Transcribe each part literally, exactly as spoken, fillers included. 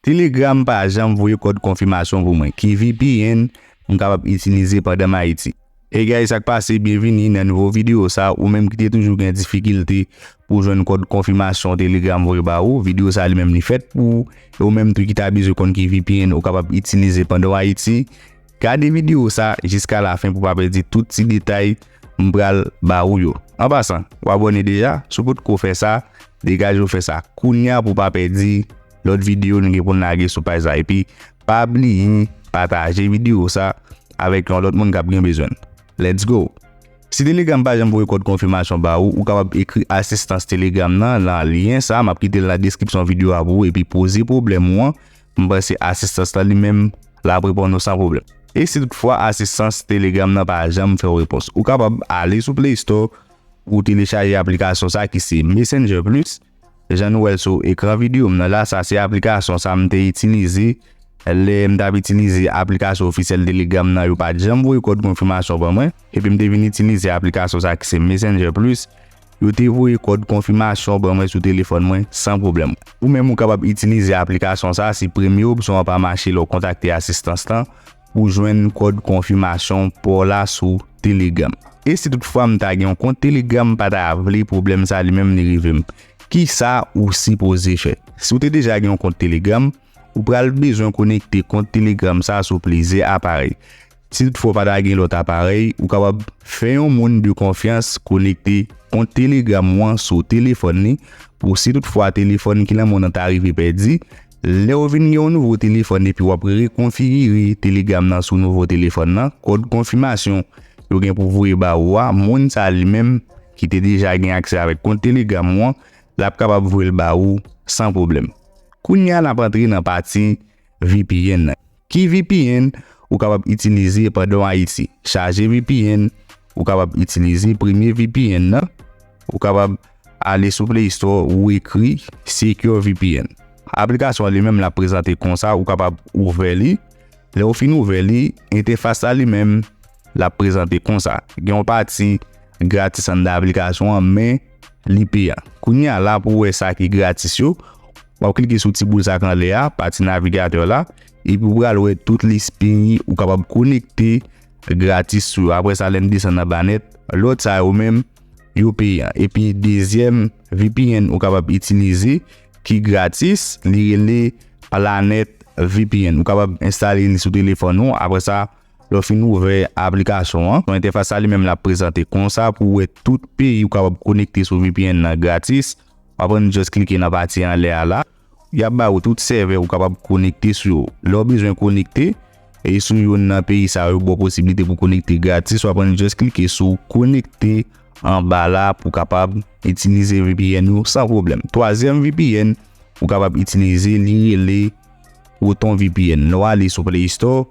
Telegram pa janm voye kòd konfimasyon pou mwen. Ki V P N m kapab itilize pandan m Ayiti? Hey guys, sa k pase? Byenvini nan nouvo videyo sa. Ou menm ki te toujou gen difikilte pou jwenn kòd konfimasyon Telegram voye ba ou, videyo sa li menm li fèt pou ou. E ou menm tou ki ta bezwen konn ki V P N ou kapab itilize pandan w Ayiti, gade videyo sa jiska lafen pou w pa pèdi tout ti detay m pral ba ou yo. An pasan, w abòne deja? Si w potko fè sa, degaje w fè sa kounye a pou w pa pèdi lòt videyo nou gen pou n lage sou paj la. Epi, pa bliye pataje videyo sa avèk yon lòt moun k ap gen bezwen l. Let's go! Si Telegram pa janm voye kòd konfimasyon ba ou, ou kapab ekri asistans Telegram nan nan lyen sa, m ap kite l nan deskripsyon videyo a pou ou, epi poze pwoblèm ou an. M panse asistans lan li menm l ap reponn ou san pwoblèm. E si toutfwa asistans Telegram nan pa janm fè w repons, ou kapab ale sou Play Store pou w telechaje aplikasyon sa ki se Messenger Plus. Jan nou wè l sou ekran videyo m nan la, sa se aplikasyon sa m te itilize lè m t ap itilize aplikasyon ofisyèl Telegram nan. Yo pa t janm voye kòd konfimasyon ban mwen, epi m te vin itilize aplikasyon sa ki se Messenger Plus. Yo te voye kòd konfimasyon ban mwen sou telefòn mwen san pwoblèm. Ou menm ou kapab itilize aplikasyon sa si premye opsyon an pa mache lè w kontakte asistans lan pou jwenn kòd konfimasyon pa w la sou Telegram. E si toutfwa m ta gen yon kont Telegram, m pa ta vle pwoblèm sa li menm li rive m. Kisa ou sipoze fè? Si w te deja gen yon kont Telegram, ou pral bezwen konekte kont Telegram sa sou plizyè aparèy. Si toutfwa w pa ta gen lòt aparèy, ou kapab fè yon moun de konfyans konekte kont Telegram ou an sou telefòn li, pou si toutfwa telefòn ki nan men w nan ta rive pèdi, lè w vin gen yon nouvo telefòn epi w ap rekonfigire Telegram nan sou nouvo telefòn nan, kòd konfimasyon yo gen pou voye ba ou a, moun sa li menm ki te deja gen aksè avèk kont Telegram ou an, l ap kapab voye l ba ou san pwoblèm. Kounye a, n ap antre nan pati V P N nan. Ki V P N ou kapab itilize pandan w Ayiti? Chaje V P N, ou kapab itilize premye V P N nan, ou kapab ale sou Play Store ou ekri Secure V P N. Aplikasyon an li menm l ap prezante konsa, ou kapab ouvè li. Lè w fin ouvè li, entèfas la li menm l ap prezante konsa. Gen yon pati gratis anndan aplikasyon an, men li peyan. Kounye a la pou w wè sa ki gratis yo, w ap klike sou ti boul sa k anlè a, pati navigatè la, epi w pral wè tout lis peyi ou kapab konekte gratis sou yo. Apre sa, lè n desann anba nèt, lòt sa yo menm, yo peyan. Epi dezyèm V P N ou kapab itilize ki gratis, li rele Planet V P N. Ou kapab enstale li sou telefòn ou. Apre sa, lè w fin ouvè aplikasyon an, entèfas sa li menm l ap prezante konsa pou w wè tout peyi ou kapab konekte sou V P N nan gratis. W ap annik just klike nan pati anlè a la. Y ap ba ou tout sèvè ou kapab konekte sou yo. Lè w bezwen konekte, e sou youn nan peyi sa yo, ba w posiblite pou konekte gratis, w ap annik just klike sou konekte anba la pou w kapab itilize V P N ou san pwoblèm. Twazyèm V P N ou kapab itilize, li rele Proton V P N. Lè w ale sou Play Store,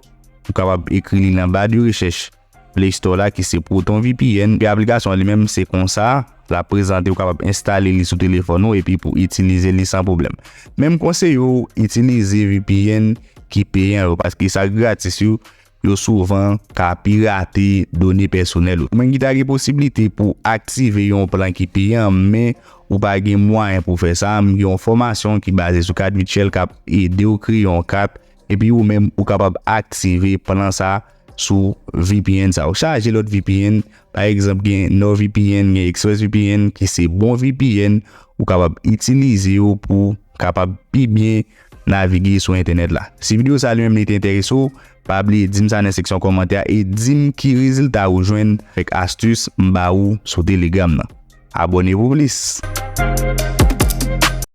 ou kapab ekri li nan ba de rechèch Play Store la ki se Proton V P N. Epi aplikasyon an li menm se konsa l ap prezante, ou kapab enstale li sou telefòn ou epi pou itilize li san pwoblèm. Men m konseye w itilize V P N ki peyan yo, paske sa k gratis yo, yo souvan ka pirate done pèsonèl ou. Mwen ki ta gen posiblite pou aktive yon plan ki peyan, men ou pa gen mwayen pou fè sa, m gen yon fòmasyon ki baze sou kat vityèl k ap ede w kreye yon kat, epi ou menm ou kapab aktive plan sa sou V P N sa. Ou chaje lòt V P N, pa egzanp, gen NordVPN, gen ExpressVPN, ki se bon V P N, ou kapab itilize yo pou kapab pi byen navige sou entènèt la. Si videyo sa li menm li te enterese w, pa bliye di m sa nan seksyon kòmantè a e di m ki rezilta ou jwenn avèk astis m ba ou sou Telegram nan. Abòne pou plis.